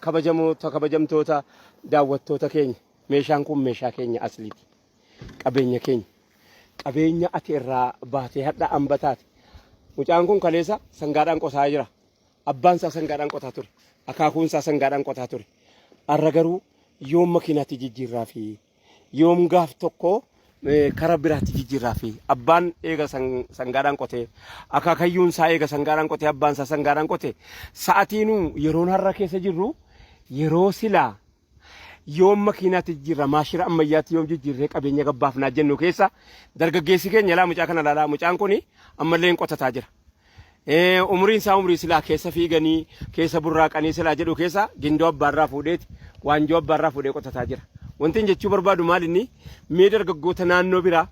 Kabajamoota kabajamtoota daawwattoota keenya meeshaan kun meeshaa keenya asliiti. Qabeenya keenya. Qabeenya ati irraa baatee hadha amba taate. Mucaan kun kaleessa sangaadhaan qotaa jira. Abbaan isaa sangaadhaan qotaa ture. Akaakuun isaa sangaadhaan qotaa ture. Har'a garuu yoom makiinaatti jijjiirraa fi yoom gaaf tokko kara biraatti jijjiirraa fi abbaan eega sangaadhaan qotee akaakayyuun isaa eega sangaadhaan qotee abbaan isaa sangaadhaan qotee sa'atiinuu yeroon har'a keessa jirru yeroo silaa yoom makiinaatti jijjiirra maashina ammayyaatti yoom jijjiirree qabeenya gabbaafnaa jennu keessa dargaggeessi keenya laa mucaa kana laalaa mucaan kuni ammallee hin qotataa jira. Umriin isaa umrii silaa keessa fiiganii keessa burraaqanii silaa jedhu keessa gindoo abbaarraa fuudheeti waanjoo abbaarraa fuudhee qotataa jira. Wanti inni jechuu barbaadu maal inni mee dargaggoota naannoo biraa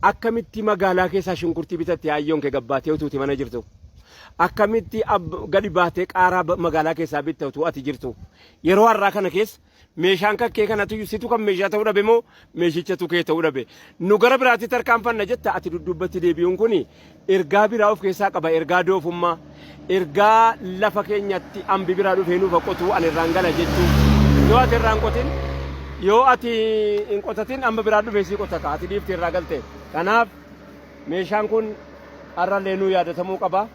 akkamitti magaalaa keessaa shunkurtii bitatte hayyoon kee gabbaatee utuuti mana jirtu. Akkamitti gadi baatee qaaraa magaalaa keessaa bitta utuu ati jirtu. Yeroo har'aa kana keessa meeshaan kakkee kanatu situ kan meeshaa ta'uu dhabe moo meeshichatu kee ta'uu dhabe? Nu gara biraatti tarkaanfanna jetta ati dudduubbatti deebi'uun kun ergaa biraa of keessaa qaba. Ergaa doofummaa, ergaa lafa keenyatti ambi biraa dhufee nuuf qotuu ani irraan gala jechuu. Yoo ati irraan qotin yoo ati hin qotatin amma biraa dhufee sii qota ka ati dhiifte irraa galte. Kanaaf meeshaan kun har'allee nuu yaadatamuu qaba.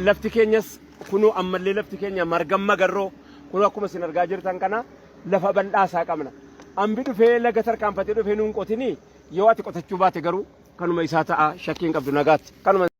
Lafti keenyas kunoo ammallee lafti keenya margan magarroo kunoo akkuma isin argaa jirtan kana lafa bal'aa isaa qabna. Ambi dhufee laga tarkaanfatee dhufee nuun qotinii yoo ati qotachuu baate garuu kanuma isaa ta'a shakkii hin qabdu nagaatti. Kanuma.